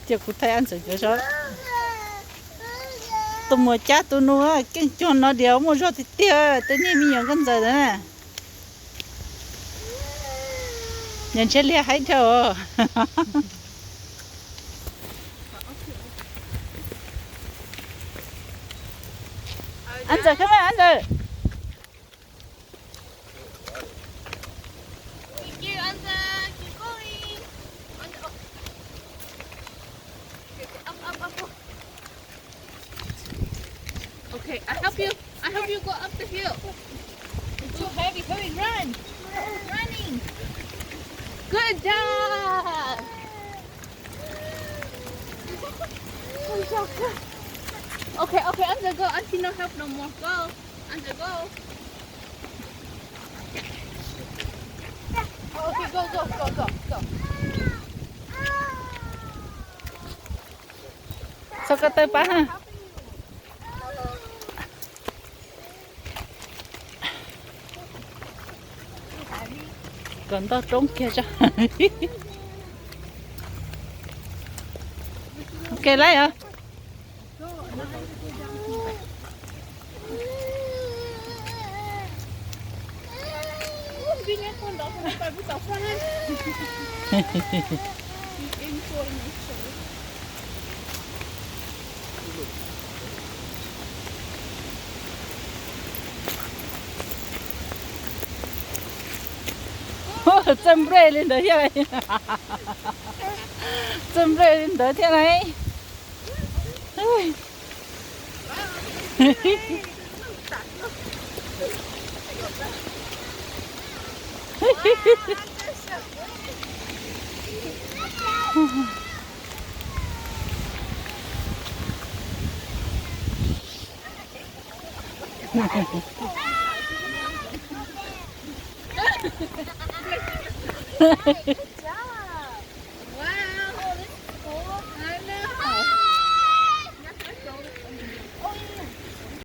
Cia kuv thaij Ab Ntxawm cov zog. Tus muam cab tus nus keej cuag no diam, muaj zog tiag tiag, tej niag me nyuam Nkauj Ntxawm na. Nyuam ntshiab liag haib dhau. Ab Ntxawm, come on, Ab Ntxawm. Thank you, Anza. Keep going. Anza, oh. Okay, up, up, up. Okay, I help you. I help you go up the hill. It's too heavy. Hurry, run. Running. Good job. Good job. Okay, okay, Anza, go. Auntie no help no more. Go. Anza, go. Okay, go, go, go, go, go. Txhob ko taw pab ha. Kom ntoj roob kiag tso. Ok, lawm os. Txawj nplej li ntawd thiab lauj. Txawj nplej li ntawd thiab lauj.